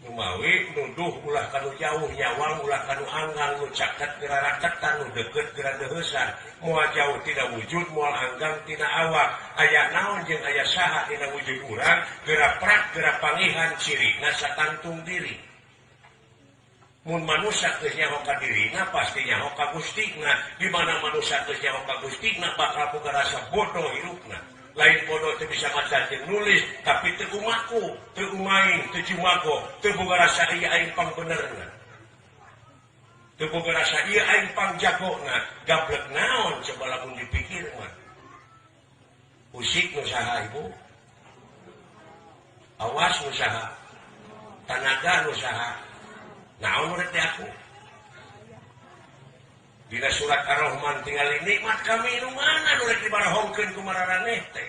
Numawi nuduh ulah kanu jauh nyawang ulah kanu anggang nu caket geura raketan nu deukeut geura deuheusan moal jauh tina wujud moal anggang tina awak aya naon jeung aya saha dina wujud urang geura prak geura pangihan cirina satangtung diri. Mun manusia geus nyaho ka dirina pasti nyaho ka Gustina. Di mana manusia geus nyaho ka Gustina bakal boga rasa bodoh hirupna. Lain bodoh teu bisa maca jeung nulis, tapi teu umaku, teu umaing, teu jumago, teu boga rasa ieu aing pangbenerna. Teu boga rasa ieu aing pangjagona. Gablek naon coba lamun dipikir mah. Usik nu saha ibu? Awas nu saha? Tanaga nu saha? Naon rek di aku? Dina surat Ar-Rahman tingali nikmat kami nu mana nu rek dibarahongkeun ku mararaneh teh.